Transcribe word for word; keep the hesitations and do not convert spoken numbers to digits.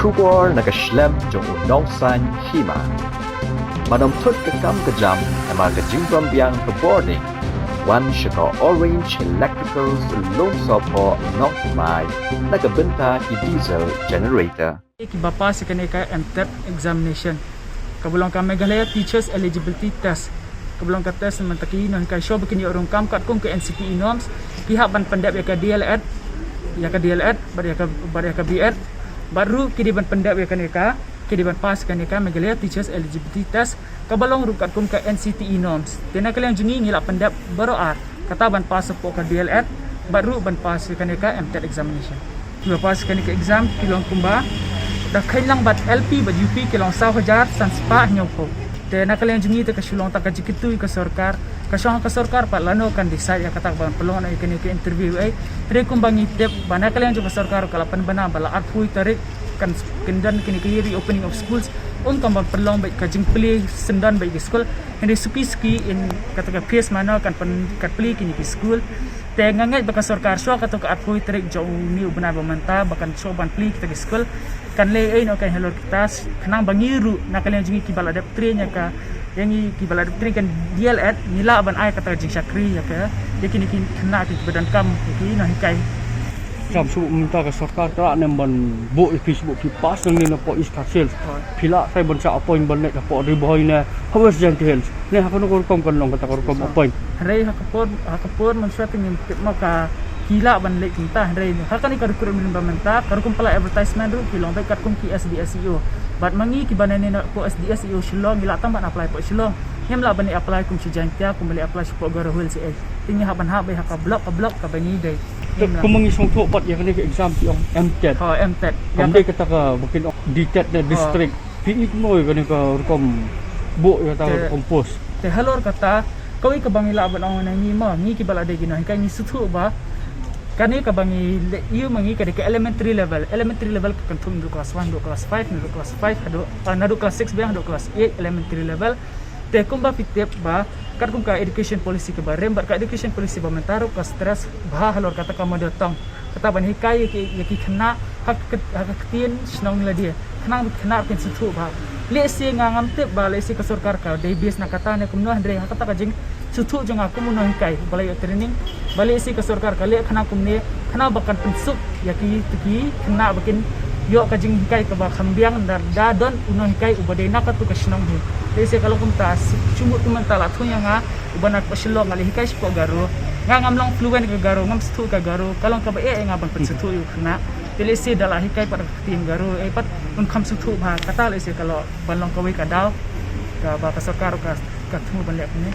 Khubor na ka shlem jong u nongsan hima. Ban ym thut ka kam ka jam, namar ka jingbym biang ka bording. Wan sha ka Orange Electricals Lumsohphoh Nongthymmai, na ka bynta ki diesel generator. Kiba pass ïa kane ka MTET examination, kaba long ka Meghalaya Teachers Eligibility Test, kaba long ka test mynta ki nonghikai shuh ba kin ïoh rung kam katkum ka NCTE norms, ki hap ban pyndep ïa ka DLEd, ïa ka DLEd, bad ïa ka, bad ïa ka BEd, bad ruh ki dei ban pyndep ïa kane ka, ki dei ban pass ïa kane ka Meghalaya Teachers Eligibility Test, kaba long ruh katkum ka NCTE norms. Te na ka liang jong ngi ngi la pyndep baroh ar, kata ban pass hapoh ka DLEd, bad ruh ban pass ïa kane ka MTET examination. Kiba pass ïa kane ka exam ki long kumba, da kheiñ lang bad LP bad UP ki long saw hajar san spah hynñiewphew. Te na ka liang jong ngi te ka shu long tang ka jingkyntu ïa ka sorkar, ka shong ha ka sorkar pat lano kan decide ïa kata ban pynlong ïa kane ka interview ei. Hynrei kumba ngi tip ba na ka liang jong ka sorkar ka la pynbna ba la arphew tarik kan, kan don kane ka reopening of schools. Um tang ban pynlong beit ka jingplie syndon beit ki skul. Hynrei suki suki in kata ka phase mano kan pyn, kan plie kine ki skul. Te nga ngeit ba ka sorkar shuwa katto ka arphew tarik jong une u bnai ba mynta ba kan shuwa ban plie kita ki skul, kan leh ei noh ka halor kita, khnang ba ngi ruh na ka liang jong ngi kiba la dep train ïa ka, ïa ngi kiba la dep train kan DLEd, ngi lah ban ai kata ka jingshakri ïa ka, ïa kine ki khynnah kiba donkam ïa ki nonghikai. Jam shu mynta ka sorkar ka la nem ban buh ïa phi, shu buh phi pass nangne na poh East Khasi Hills. Hooid. Phi lah trai ban sa appoint ban leit hapoh Ri Bhoi ne ha West Jaintia Hills. Ne ha kano ka rukom kan long kata ka rukom appoint? Hynrei ha ka por, ha ka por mynshuwa te ngim tip mo ka ki lah ban leit kumta, hynrei ha kane ka recruitment ba mynta ka rukom pynlong advertisement ruh ki long beit katkum ki SDSEO. Bad ma ngi kiba nangne na poh SDSEO Shillong ngi lah tang ban apply poh Shillong. Ngim lah ban leit apply kum sha Jaintia, kum ban leit apply sha poh Garo Hills ei. Te ngi hap ban hap beit ha ka block, ka block kaba ngi dei. Te kumba ngi sngewthuh pat ïa kane ka exam ki ong MTET. Ha, MTET. Kam dei kata kaba kin ong DTET ne district. Phi i kumno ïa kane ka rukom buh ïa kata ka rukom post? Te halor kata, kawei kaba ngi lah ban ong na ngi mo, ngi kiba la dei ki nonghikai ngi sngewthuh ba kane kaba ngi leh ïa ma ngi ka dei ka elementary level. Elementary level ka kynthup naduh class one haduh class five, naduh class five haduh, ah, naduh class six biang haduh class eight, elementary level. Te kumba phi tip ba katkum ka education policy kaba rim bad ka education policy ba mynta ruh ka stress bha halor kata ka mother tongue, kata ban hikai ïa ki, ïa ki khynnah ha ka, ha ka ktien shnong lade, khnang ba ki khynnah kin sngewthuh bha. Lehse nga ngam tip ba lehse ka sorkar ka dei base na kata ne kumno, hynrei ha kata ka jingsngewthuh jong nga kum u nonghikai ba la ïoh training, ba lehse ka sorkar ka leh khnang kumne, khnang ba kan pynsuk ïa ki, ki khynnah ba kin ïoh ka jinghikai kaba kham biang, da, da don u nonghikai uba dei na katu ka shnong hi. Lehse ka long kumta, shu mut kumta la thung ïa nga uba na ka Shillong, nga leit hikai shapoh Garo. Nga ngam long fluent ka Garo, ngam sngewthuh ka Garo, ka long kaba eh ïa nga ban pynsngewthuh ïa u khynnah. Te lehse da la hikai pat ka ktien Garo ei pat un kham sngewthuh bha, kata lehse ka long ban long kawei ka daw kaba ka sorkar ka, ka thmu ban leh kumne.